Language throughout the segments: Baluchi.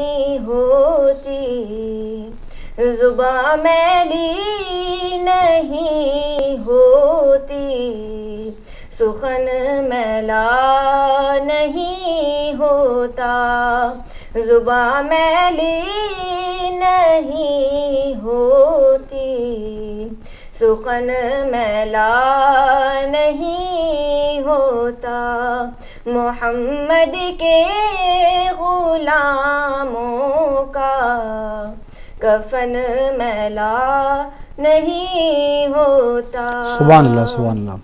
نہیں ہوتی، زباں میلی نہیں ہوتی، سخن میلا نہیں ہوتا، زباں میلی نہیں ہوتی، سخن میلا نہیں ہوتا، محمد کے غلاموں کا کفن میلا نہیں ہوتا۔ سبحان اللہ، سبحان اللہ۔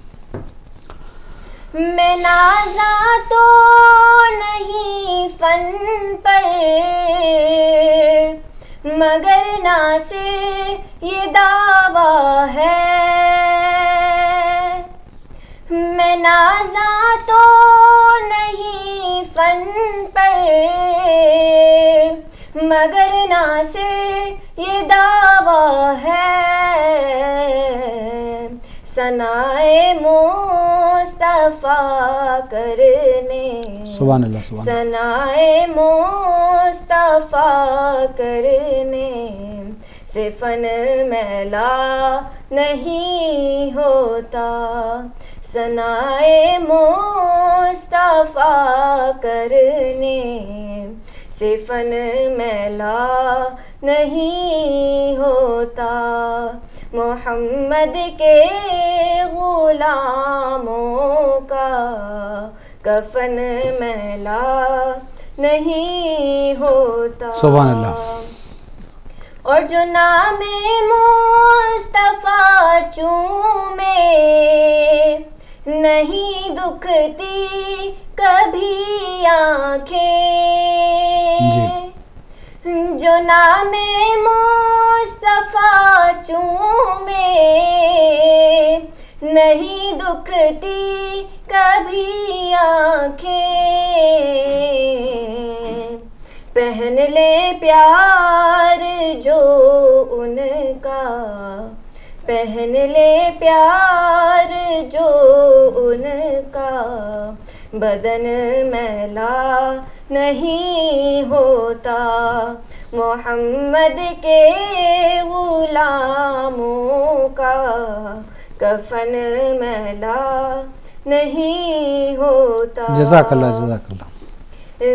میں نازاں تو نہیں فن پر، مگر ناصر یہ دعویٰ ہے۔ میں نازاں تو نہیں فن پر، مگر ناصر یہ دعویٰ ہے، ثنائے مصطفیٰ کرنے، سبحان اللہ، سبحان اللہ۔ ثنائے مصطفیٰ کرنے سے فن میلا نہیں ہوتا، ثنائے مصطفیٰ کرنے سے فن میلا نہیں ہوتا، محمد کے غلاموں کا کفن میلا نہیں ہوتا۔ سبحان اللہ۔ اور جو نام مصطفیٰ چومے، نہیں دکھتی کبھی آنکھیں۔ جی۔ جو نام مصطفیٰ چومے، نہیں دکھتی کبھی آنکھیں۔ پہن لے پیار جو ان کا، پہن لے پیار جو ان کا، بدن میلا نہیں ہوتا، محمد کے غلاموں کا کفن میلا نہیں ہوتا۔ جزاک اللہ، جزاک اللہ۔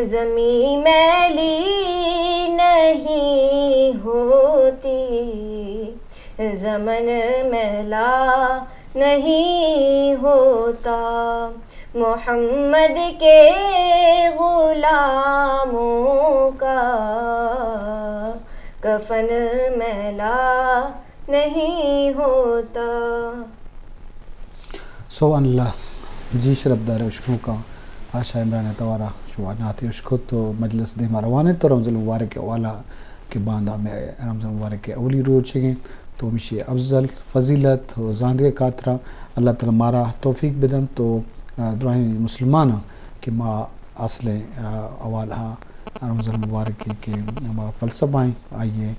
زمین میلی نہیں ہوتی، زمن میلا نہیں ہوتا، محمد کے غلاموں کا کفن میلا نہیں ہوتا۔ سبحان اللہ۔ جی شرپدار اشکنوکاں، آشا عمران ءِ توارا شما نعتے اشکت و مجلس دیما روان انت و رمضان المبارک ءِ حوالہ کہ باندا ہمے رمضان المبارک ءِ اولی روچ ایں تو ہمیشی افضل فضیلت و زاندگے خاطرا اللہ تعالی مارا توفیق بدنت و، آ، دراہیں مسلماناں کہ ما اصل، آ، حوالہ رمضان المبارک کہ ہما فلسفہ ایں آئی ءِ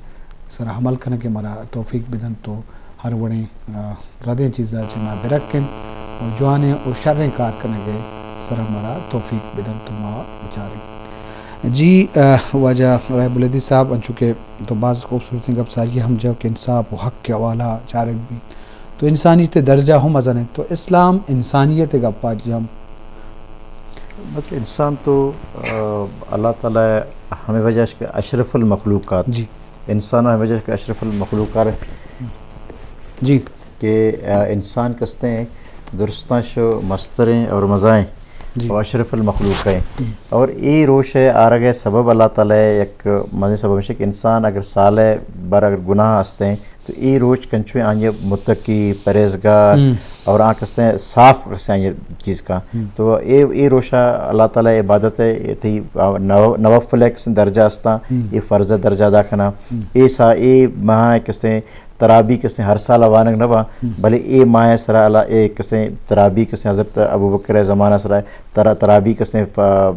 سرا عمل کنگ ءِ مارا توفیق بدنت و ہر وڑیں، آ، ردیں چیزاں چہ ما برکن و جوانیں و شریں کار کنگ ءِ سرا مارا توفیق بدنت و ما بچاریں۔ جی، آ، واجہ رحیم الدین صاحب، انچو کہ تو باز خوبصورتیں گپ ساری ہم جاؤ کہ انصاف و حق ءِ حوالہ چارگ بیت تو انسانیت ءِ درجہ ہم مزن انت۔ تو اسلام انسانیت ءِ گپا جی ہم۔ بلکہ انسان تو، آ، اللہ تعالی ہمیں وجہ کہ اشرف المخلوقات۔ جی۔ انسان ہمیں وجہ کہ اشرف المخلوقات۔ جی۔ کہ، آ، انسان کستے ہیں درستاں شو مستریں اور مزائیں۔ جی۔ اور اشرف المخلوق ہیں۔ جی۔ اور اے روش ءِ آرگ ءِ سبب اللہ تعالی یک مزن سبب ہے کہ انسان اگر سال ءِ بر اگر گناہ ہستے ہیں تو اے روچ کنچویں آئی متقی، پرہیزگار ہم۔ اور آ کستے صاف کستے آئی چیز کا۔ ہم۔ تو اے، اے روشا اللہ تعالی عبادت ہے، تھی نو-، نوافل ہے کستے درجہ استا، ہم۔ اے فرض درجہ ادا کنا۔ ہم۔ اے سا، اے ماہ کستے ترابی کستے ہر سال وانگ نہ با، ہم۔ بلے اے ماہ سرا اللہ اے کستے ترابی کستے حضرت ابوبکر زمانہ سرا ترا-، ترابی کستے ف-،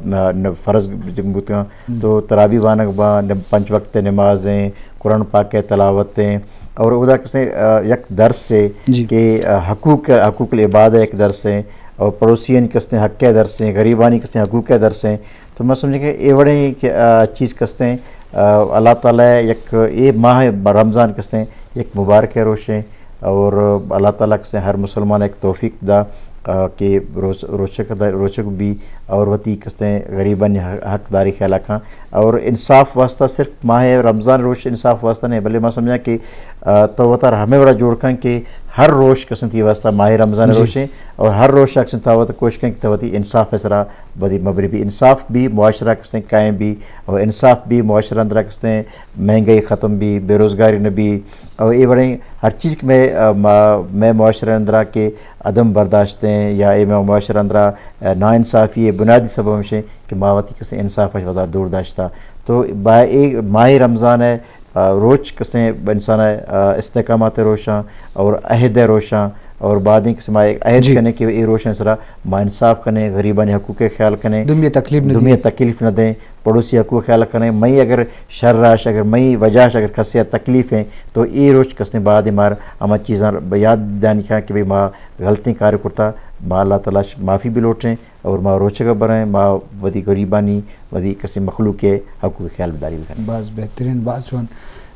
فرض بوتگاں۔ ہم۔ تو ترابی وانگ با، نم-، پنچ وقت نماز ہیں، قرآن پاک ءِ تلاوت ایں اور اودا کسے، آ، یک درس اے جی۔ کہ، آ، حقوق، حقوق العباد ءِ یک درس ایں اور پڑوسیانی کسے حق ءِ درس ایں، غریبانی کسے حقوق ءِ درس ایں۔ تو ما سمجھیں کہ اے وڑیں کہ، آ، چیز کستیں، آ، اللہ تعالیٰ یک اے ماہ رمضان کستیں یک مبارک روشیں، اور اللہ تعالیٰ کستیں ہر مسلمان ایک توفیق دا، آ، کہ روز، روچک دا، روچک بھی اور وتی کستیں غریبانی حق، حق داری خیال رکھاں۔ اور انصاف واسطہ صرف ماہ رمضان روش انصاف واسطہ نہیں، بلے ما سمجھاں کہ، آ، تو وتار ہمیں وڑا جوڑ کن کہ ہر روش کستیں تی واسطہ ماہ رمضان جی۔ روشیں، اور ہر روش کستیں تا وت کوشش کن کہ تو وتی انصاف سرا بدی مبری بھی انصاف بھی معاشرہ کستیں قائم بھی، اور انصاف بھی معاشرہ اندرا کستیں مہنگائی ختم بھی، بے روزگاری نہ بھی، اور اے وڑیں ہر چیز کہ میں، آ، ما-، میں معاشرہ اندرا کہ عدم برداشت ہیں یا اے میں معاشرہ اندرا، آ، ناانصافی ہے، بنیادی سبب ہمشیں کہ ما وتی کستیں انصاف اش ودا دور داشتا۔ تو با اے ماہ رمضان ہے، آ، روچ کستیں انسان ء، آ، استحکامات ء روشاں اور عہد ء روشاں اور بعد این کسے ما عہد جی۔ کنے کہ اے روشاں سرا ما انصاف کنے، غریبانی حقوق ء خیال کنے، دومی تکلیف نہ دومی دیں۔ تکلیف نہ دیں، پڑوسی حقوق خیال کنے۔ مئی اگر شر راش، اگر مئی وجہ اش، اگر کسے تکلیف ہیں تو اے روچ کستیں بعد مار ہما چیزاں یاد دانی کھاں کہ بھئی ما غلطیں کار کرتا، ما اللہ تعالیٰ معافی بھی لوٹیں۔ اور ما روچگ ء بریں، ما وتی غریبانی، وتی کسی مخلوق ء حقوق ء خیال بداری بکنیں۔ باز بہترین، باز جوان۔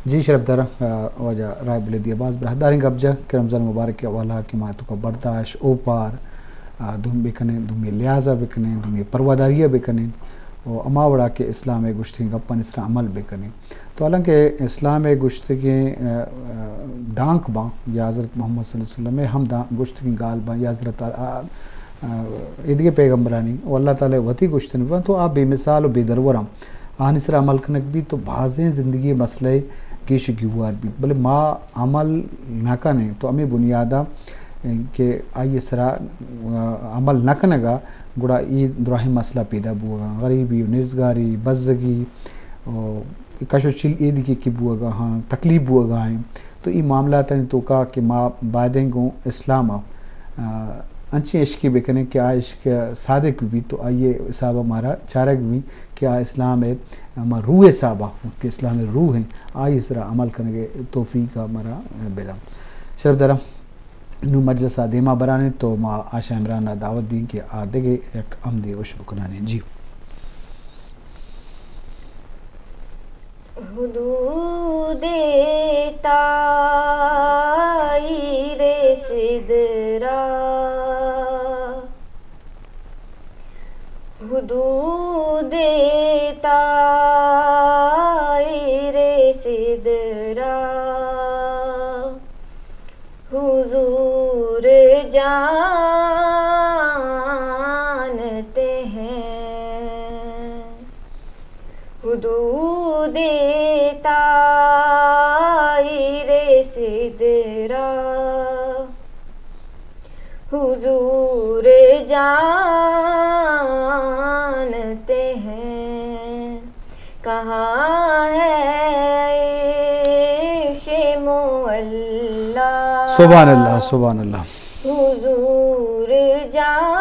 جی شرف دار، آ، واجہ رائے بلدی ء باز براہداریں گپ جا کہ رمضان مبارک ء حوالہ کہ ما توکا برداشت، اوپار، آ، دوم بکنیں، دومی لحاظ ء بکنیں، دومی پرواداری ء بکنیں۔ و ہما وڑا کہ اسلام ء گوشتگیں گپانی سرا عمل بکنیں۔ تو حالانکہ اسلام ء گوشتگیں، آ، آ، دانک باں یا حضرت محمد صلی اللہ علیہ وسلم ء ہم دان-، گوشتگیں گال باں یا حضرت آ-، آ-، آ-، ایدگہ پیغمبرانی و اللہ تعالی وتی گوشتن باں تو آ بے مثال و بے درور ہم آہانی سرا عمل کنگ بیت تو بازیں زندگی مسئلہ گیش گیوار بیت، بلے ما عمل نہ کنیں تو ہمیں بنیادا کہ آئی سرا، آ، عمل نہ کنگا گڑا ای دراہیں مسئلہ پیدا بوگا، غریبی و نزگاری، بزگی و کش و چیل ایدگہ کہ بوگا ہاں، تکلیف بوگا ہیں۔ تو ای معاملاتانی توکا کہ ما بایدیں گوں اسلام ء، آ، انچیں عشقے بکنیں کہ آ عشق صادق بیت تو آئی حساب ء مارا چارگ بیت کہ آ اسلام ء ہما روح حساب ء کہ اسلام ء روح ہیں، آئی سرا عمل کنگ ء توفیق ء مارا بداں۔ شرف دارم۔ نوں مجلس ء دیما برانیں تو ما آشا عمران ء دعوت دیں کہ آ دگہ یک ہمدے اش بکنانیں۔ جی۔ حدود تائی رسید را، حدود تائی رسید را، حضور جانتے ہیں، حدود تائی رسید را، حضور جانتے ہیں۔ کہاں ہے عرش معلی؟ سبحان اللہ، سبحان اللہ۔ حضور جانتے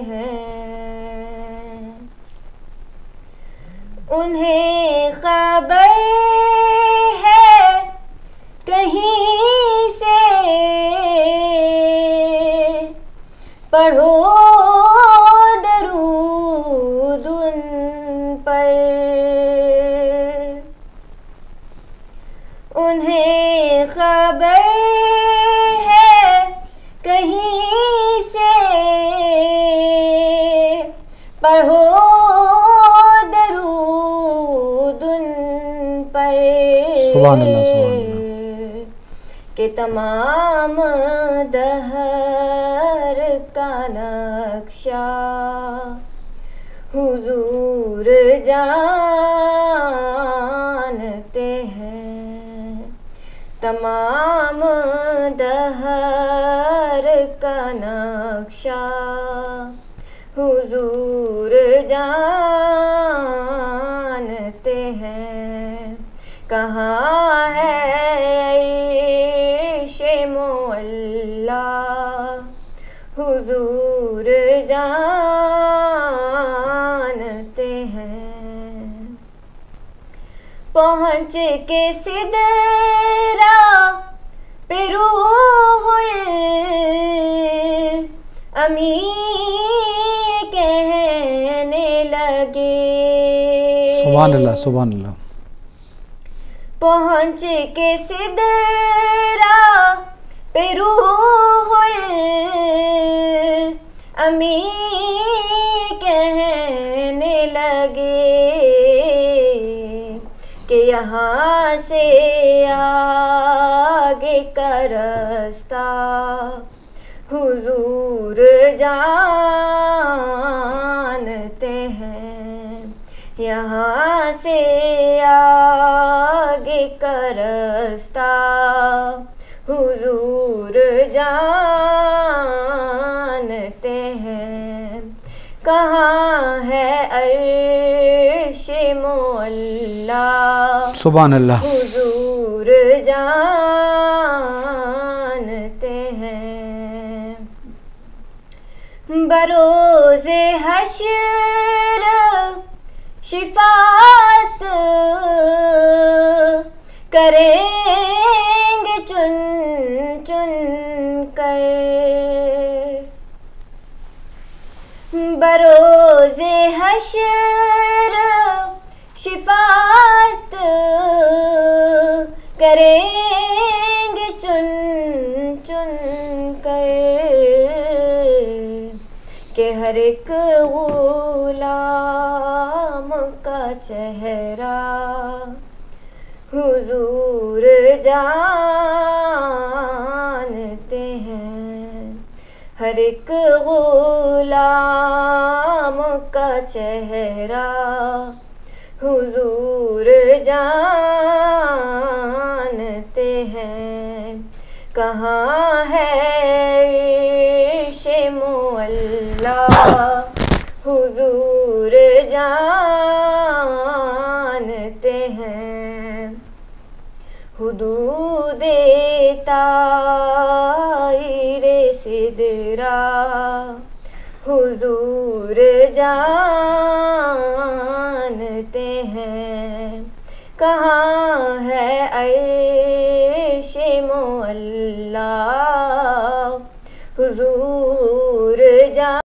ہیں، انہیں خبر ہے کہیں سے، پڑھو درود ان پر، انہیں خبر ہے کہیں سے، پڑھو درود ان پر۔ سبحان اللہ، سبحان اللہ۔ کہ تمام دہر کا نقشہ حضور جانتے ہیں، تمام دہر کا نقشہ حضور جانتے ہیں۔ کہاں ہے عرش معلی؟ حضور جانتے ہیں۔ پہنچ کے سدرہ پہ روح الامین کہنے لگے۔ سبحان اللہ، سبحان اللہ۔ پہنچ کے سدرہ پہ روح الامین کہنے لگے کہ یہاں سے آگے کا رستہ حضور جانتے ہیں، یہاں سے آگے کا رستہ حضور جانتے ہیں۔ کہاں ہے عرش معلی؟ سبحان اللہ۔ حضور جانتے ہیں۔ بروز حشر شفاعت کریں گے چن چن کر۔ بروز حشر شفاعت کریں گے چن چن کر کہ ہر ایک غلام کا چہرہ حضور جانتے ہیں۔ ہر ایک غلام کا چہرہ حضور جانتے ہیں۔ کہاں ہے عرش معلی؟ حضور جانتے ہیں۔ حدود طائر سدرہ حضور جانتے ہیں۔ کہاں ہے عرش معلی؟ حضور جان